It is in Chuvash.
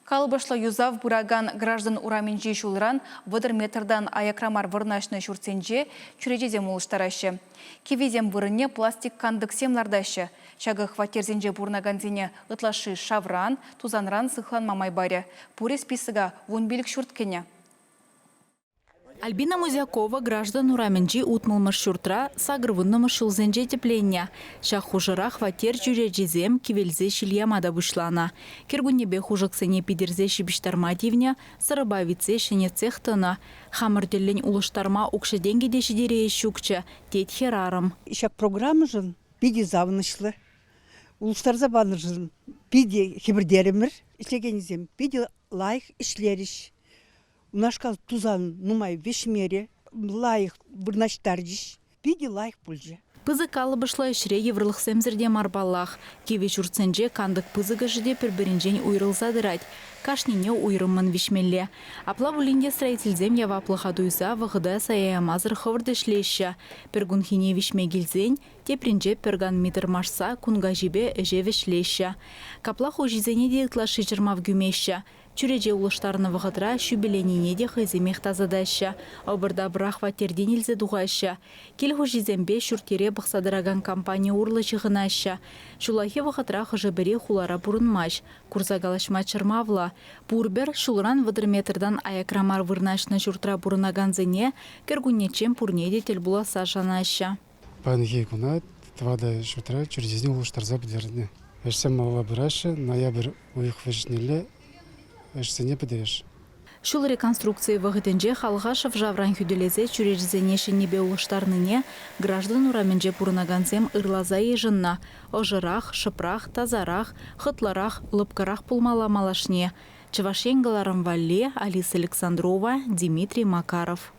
Калӑпӑшлӑ юсав пыракан Граждан урамӗнчи ҫулран 30 метртан аякра мар вырнаҫнӑ ҫуртсенче чӳречесем улӑштараҫҫӗ. Киввисем вырӑнне пластик кантӑксем лартаҫҫӗ. Ҫакӑ хваттерсенче пурӑнакансене ытлашши шавран, тусанран сыхланма май парӗ. Пурӗ списока 15 ҫурт кӗнӗ. Альбина Музякова Граждан урамӗнчи 60-мӗш ҫуртра 80-мӗш ҫулсенче тӗпленнӗ. Ҫак хушӑра хваттер чӳречисем кивелсе ҫил яма та пуҫланӑ. Кӗркуннепе хушӑксене питӗрсе ҫыпӑҫтарма тивнӗ, сӑрӑпа витсе ҫӗнетсех тӑнӑ. Хамӑр тӗллӗн улӑштарма укҫа-тенкӗ те ҫитереес ҫукчӗ, тет хӗрарӑм. Ҫак программӑшӑн питӗ савӑнӑҫлӑ. Улӑштарса панӑшӑн питӗ хӗпӗртерӗмӗр. Ӗҫлекенсем питӗ лайӑх ӗҫлерӗҫ. Унашкал тусан нумай вӗҫмерӗ, лайӑх вырнаҫтарчӗҫ. Питӗ лайӑх пулчӗ. Пысӑк калӑпӑшлӑ ӗҫре йывӑрлӑхсемсӗр те мар паллах. Кивӗ ҫуртсенче кантӑк пысӑкӑшӗ те пӗр-пӗринчен уйрӑлса тӑрать. Кашнине уйрӑммӑн виҫмелле. Апла пулин те строительсем яваплӑха туйса вӑхӑта сая ямасӑр хӑвӑрт ӗҫлеҫҫӗ. Пӗр кунхине виҫме килсен тепринче пӗр канми тӑрмашса кун каҫипе ӗҫе вӗҫлеҫҫӗ. Капла хуҫисене те ытлашши чӑрмав кӳмеҫҫӗ. Чӳрече улӑштарнӑ вӑхӑтра ҫӳпӗленине те хӑйсемех тасатаҫҫӗ, ӑпӑр-тапӑра хваттертен илсе тухаҫҫӗ. Кил хуҫисемпе ҫурт-йӗре пӑхса тӑракан компани урлӑ ҫыхӑнаҫҫӗ. Ҫуллахи вӑхӑтра хӑшӗ-пӗри хулара пурӑнмасть, курса калаҫма чӑрмавлӑ. Пурпӗр ҫулран 30 метртан аякра мар вырнаҫнӑ ҫуртра пурӑнакансене кӗркуннеччен пурне те тӗл пуласса шанаҫҫӗ. Паянхи куна тӑватӑ ҫуртра чӳречесене улӑштарса пӗтернӗ. Ӗҫсем малалла пыраҫҫӗ. Ноябрь уйӑх вӗҫнелле ӗҫсене пӗтерӗҫ. Ҫул реконструкцийӗ вӑхӑтӗнче халӑха шӑв-шавран хӳтӗлесе чӳречесене ҫӗннипе улӑштарнине Граждан урамӗнче пурӑнакансем ырласа йышӑннӑ. Ӑшӑрах, шӑпрах, тасарах, хӑтлӑрах, лӑпкӑрах пулмалла малашне. Чӑваш Ен кӑларӑм валли Алиса Александрова, Дмитрий Макаров.